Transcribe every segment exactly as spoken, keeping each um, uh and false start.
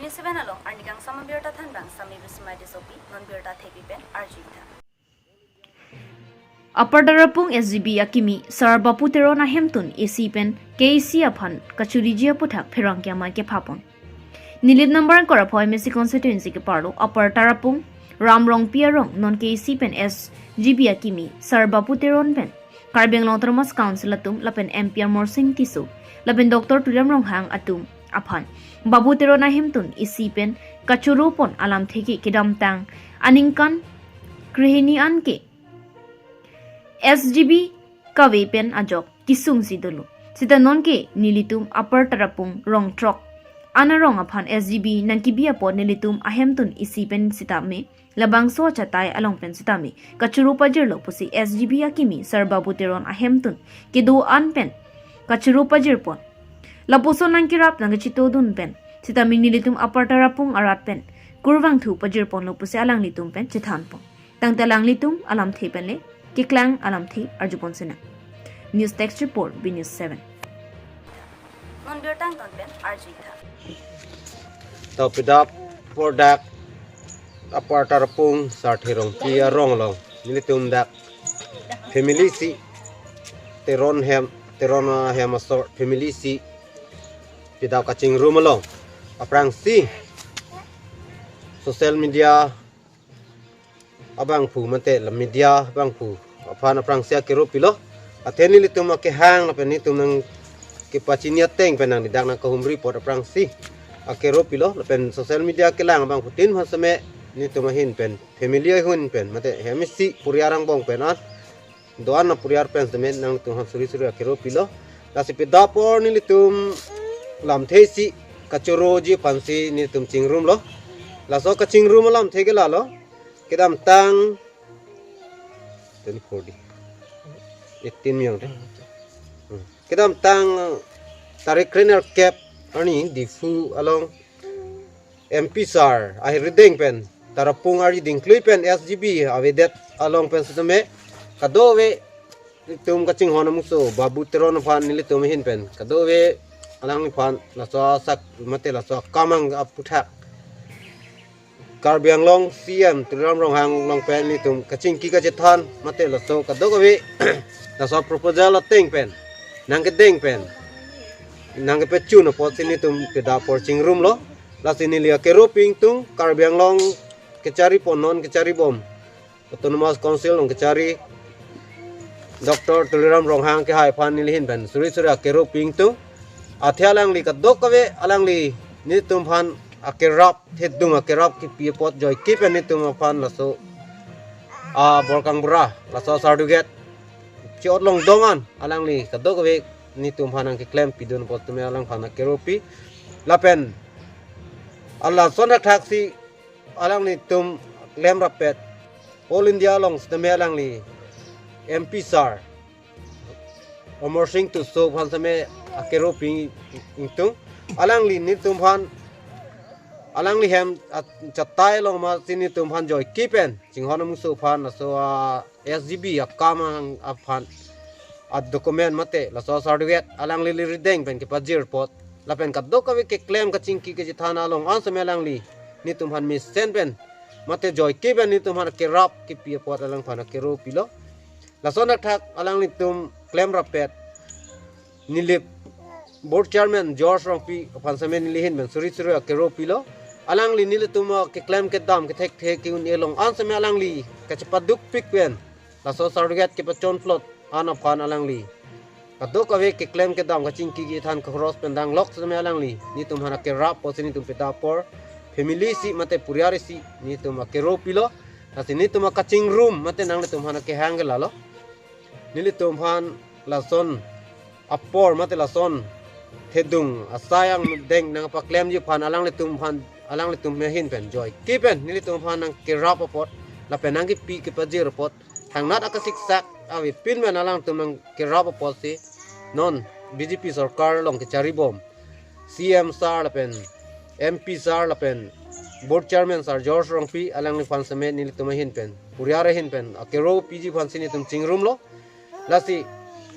Seven along arnikangsam abirta thanbang Sami Bismai Tissopi, non birta thepi pen arjuitha. Upper Tarapung S G B akimi Sar Bapu Teron ahemtun isi pen K A C aphan kachuriji aputhak pherangke amei kephapon. Nilip number angkor aphoi M A C constituency keparlo Upper Tarapung Ram Rongpi arong non K A C pen S G B akimi Sar Bapu Teron pen Karbi Anglong Autonomous Council atum lapen M P Amarsing Tisso lapen Doctor Tuliram Ronghang atum aphan Bapu Teron ahemtun isi pen kachoro pon alamthe ke kedamtang aningkan krehini an ke S G B kave pen ajok kesung si dolo. Sita non ke nelitum Upper Tarapung Rongtrok an arong aphan S G B nangkebi apot nelitum ahemtun isi pen sitame labangso achatai along pen sitame kachoro pajirlo pusi S G B akimi Sar Bapu Teron ahemtun kedo an pen kachoro pajir pon. Lapuson nangkerap nangkachitodun pen sitame nelitum Upper Tarapung arat pen kurvangthu pajir ponlo pusi alanglitum pen chethan pon. Tangte alanglitum alamthe pen le keklang alamthe arju pon sinang. News Desk Report, B News seven. Non birta angton pen arjuitha. Tau pidap pordak Upper Tarapung Sarthe Rongpi arong along nelitum dak family isi Teron hem, Teron ahem asor family isi pidap kachingrum along aphrangsi social media abangphu mate la media abangphu aphan aphrangsi akero pilo. Athe nelitum akehang lapen nelitum nangkepachini ateng pen nangdidak nangkahumri apot aphrangsi akero pilo lapen social media kelang abangphutin aphan seme nelitum ahin pen family ahun pen mate hem isi puriar angbong pen an do-an apuriar pen seme nangtum aphan suri suri akero pilo. Lasi pidap apor nelitum lamthe isi kachoroji aphansi nelitum chingrumlo. Laso kachingrum alamthe ke lalo. Kedamtang twenty-four di. Eighteen mi ang de. Hmm. Kedamtang tarik krenerkep arni Diphu along M P sir ahirdeng pen Tarapung ari dingklui pen S G B avedet along pen sitame kadokave nelitum kachinghon amuso Bapu Teron aphan nelitum ahin pen kadokave alangliphan laso asak mate laso akam aputhak Karbi Anglong C M Tuliram Ronghang along pen nelitum kachingki kachethan mate laso kadokave laso proposal ateng pen nangkedeng pen nangkepachun apotsi nelitum pidap apor chingrumlo. Lasi neli akero pi ingtung Karbi Anglong kechari pon non kechari bom Autonomous Council along kechari Doctor Tuliram Ronghang kehai aphan neli ahin pen suri suri akero pi ingtung. Athe alangli kadokave alangli nelitum aphan akerap thedung akerap kipi apot joike pen nelitum aphan laso a Borkang Bura laso Sarduget chi-ot longdong an alangli kadokave nelitum aphan nangkeklem pidun apot sitame alangphan akero pi lapen alason thakthaksi alanglitum klemrappet All India along sitame alangli M P sir Amarsing Tisso aphan sitame akero pi ingtung. Alangli nelitum aphan alangli hem achatai along masi nelitum aphan joike pen chinghon amuso aphan laso a S G B akam ang aphan a document mate laso Sarduget alangli ahirdeng pen kepajir apot lapen kadokave keklem kachingki kachethan along an sitame alangli nelitum aphan mesen pen mate joike pen nelitum aphan kerap kipi apot alangphan akero pilo. Lason athak alanglitum klemrappet Nilip Board Chairman George Rongpi aphan sitame neli ahin pen suri suri akero pilo. Alangli nelitum akeklem kedam kethekthe ke-un-e along an sitame alangli kachepadukpik pen laso Sarduget kepachon plot an aphan alangli kadokave keklem kedam kachingki kethan kahros pen danglok sitame alangli nelitum aphan akerap apotsi nelitum pidap apor family isi mate puriar isi nelitum akero pilo. Lasi nelitum akachingrum mate nanglitum aphan akehang ke lalo. Nelitum aphan lason apor mate lason thedung asai angdeng nangpaklemji aphan alanglitum aphan alanglitum ahin pen joike pen nelitum aphan nangkerap apot lapen nangkepi kepajir apot thangnat akasiksak avepin pen alangtum nangkerap apotsi non B J P sorkar along kechari bom C M sir lapen M P sir lapen Board Chairman sir George Rongpi alangliphan sitame nelitum ahin pen puriar ahin pen akero piji aphansi nelitum chingrumlo. Lasi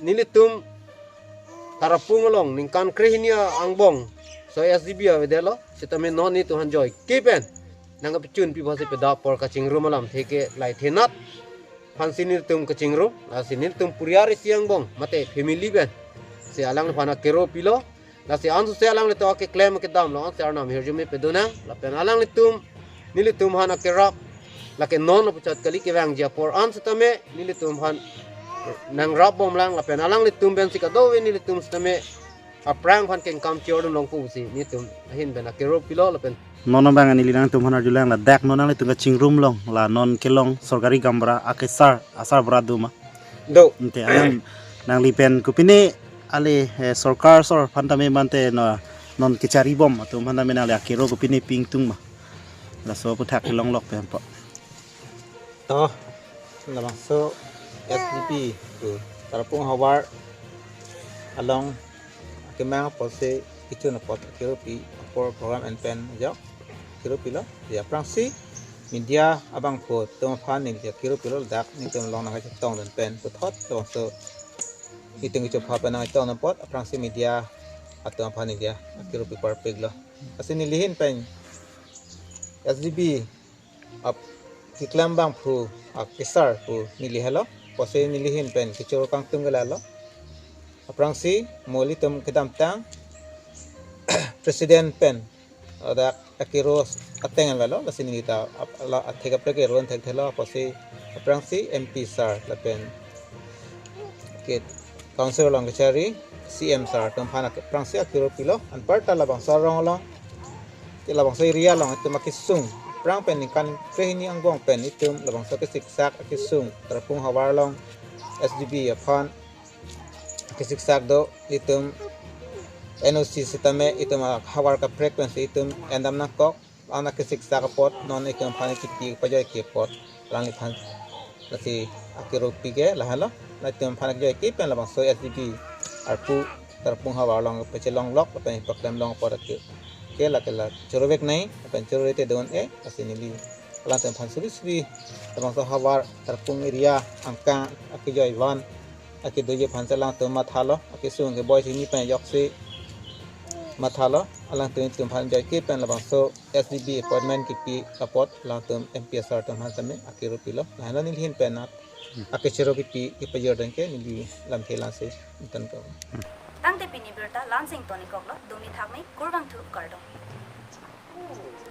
nelitum Tarapung along ningkan krehini angbong So S D B avedetlo, sitame non netum aphan joike pen nangkepachunpi apotsi peda apor kachingrum alamthe ke lahai thenat aphansi netum kachingrum, lasi netum puriar isi angbong mate family pensi alangliphan akero pilo. Lasi ansose alanglitum akeklem kedamlo, ansi arnam ahirjume pedonang, lapen alanglitum nelitum aphan akerap, lake non apuchot kali, kevangji apor an sitame nelitum aphan nangrapbomlang, lapen alanglitum pensi kadokave nelitum sitame aphrang aphan kengkam chejordunlong pusi netum ahin pen akero pilo lapen non abang neli nangtum aphan arjulang, ladak non nanglitum kachingrum along, la non kelong sorkari gaonbura akesar, asarbura do ma? Do. Ante alang nangli pen kopine ale, eh, sorkar asor aphan tame mate no, non kecharibom atum aphan tame nangli akero kopine pi ingtung ma? Laso aphuthak kelonglok pen po. To, labangso S D P pu Tarapung havar along akemang apotsi kechun apot akeropi apor program en pen ajok akeropilo. Ya, aphrangsi media abangphu atum aphan neli akeropilo, ladak netum along nangkachetongdun pen puthot labangso netum kecho aphan nangchetongdun apot aphrangsi media atum aphan neli akeropi parpiklo. Lasi neli ahin pen S D B ap keklem abangphu akesar pu neli helo, apotsi neli ahin pen kechoro kangtung ke lalo. Aphrangsi mo ilitum kedamtang president pen ladak akero ateng lalo, lasi neli ta ap-, la athek kaprek kero an thekthelo, apotsi aphrangsi M P sir lapen ke council along kechari C M sir atum aphan aphrangsi akeropilo, anparta labangso arong along, ke labangso area along itum akesung aphrang pen ningkan krehini angbong pen itum labangso kesiksak akesung Tarapung havar along S D B aphan kesiksak do, itum N O C sitame itum ahavar kaprek pensi itum endam nangkok, an akesiksak apot non itum aphan kipi pajoike apot alangliphan lasi akeropi ke lahenlo. Nangtum aphan kejoike pen labangso S D B arpu Tarapung havar along pachelonglok lapen paklemlong apot ake ke la ke la chorovek nai lapen chororete don e, lasi neli alangtum aphan suri suri labangso havar Tarapung area angkang akejoi van akedoji aphansi alangtum mathalo, akesung keboi si ni pen ajoksi mathalo, alangtum itum aphan joike pen labangso S D B appointment kipi apot alangtum M P sir atum aphan tame akeropilo. Lahenlo neli ahin pen nat akechoro kipi kepajor dang ke neli lamthe la-ansi ingtonpo. Tangte pini birta la-ansi ingtonikoklo, dumi thakme, kurvangthu, kardom.